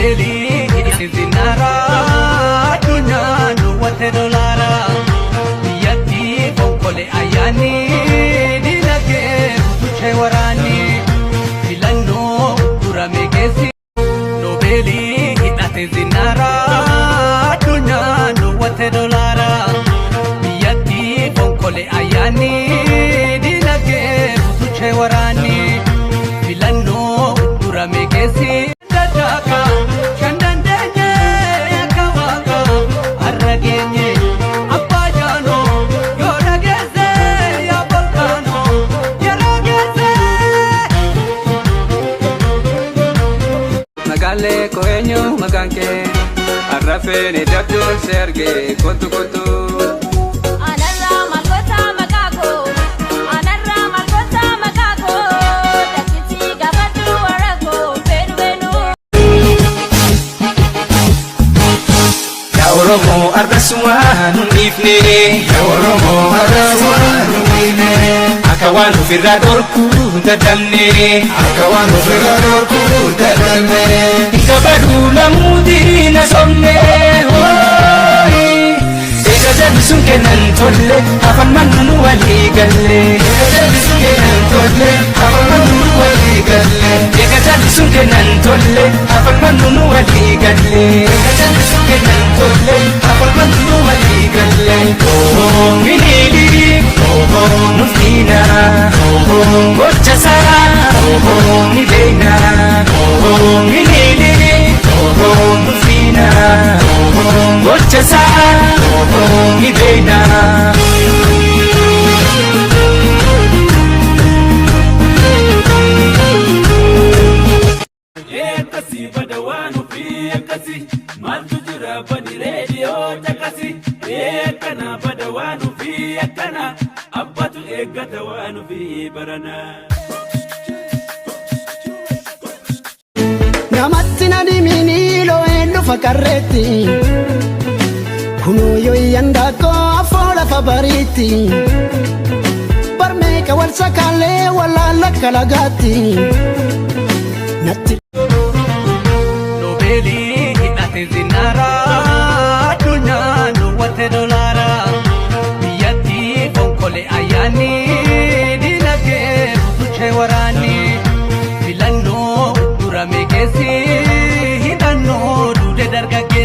Noobeelii hidhate zinaara addunyaan duwwate dolaara biyyatti fonkole ayyaanni dinagdee butuchee waraanni filannoo durame keessi. Noobeelii hidhate zinaara addunyaan duwwate dolaara biyyatti fonkole ayyaanni dinagdee butuchee waraanni filannoo durame keessi. Daddaaka kan dandeenye akka waaqa har'a geenye abbaa jaanoo yoo dhageesse yaa volkaanoo yeroo geesse. Magaalee koo, eenyu maqaan kee? Arrafeen dabduun si argee, kottu kottu. Anarraa maal goota maqaa koo? Anarraa maal goota maqaa koo? Dakkitti gaafadhu warra koo beenu beenu. Yaa Oromoo, arrasumaa nun dhiifne. Yaa Oromoo, arrasumaa nun dhiifne. Akka waan ofirraa dhorkuu dadhabne. Akka waan ofirraa dhorkuu dadhabne. Hin kabaduu lamuutii na somne. Eega jalli sun kennan tolle, hafan mannu nu walii galle. Eega jalli sun kennan tolle, hafan mannu nu walii galle. Eega jalli sun kennan tolle, hafan mannu nu walii galle. Eega jalli sun kennan tolle, hafan mannu nu walii galle. Oh miniili, oh nuftiina, oh gocha isaa, oh ni beekna. Oh miniili, oh nuftiina, oh gocha isaa, oh ni beekna. Akkasii bada waan ofii, akkasii maaltu jira? Bani reediyoo caqasi. Akkana bada waan ofii, akkana abbatu eeggata waan ofii barana. Namatti na dhimini loo'een dhufa qarreetti. Kunoo yoo iyyaan afoo lafa bariitti. Barmeeqa wal sakaalee walaala kalagaatti. Natti Noobeelii hidhate zinaara addunyaan duwwate dolaara biyyatti fonkole ayyaanni dinagdee butuchee waraanni filannoo durame keessi hidhannoo duude dargaggeessi.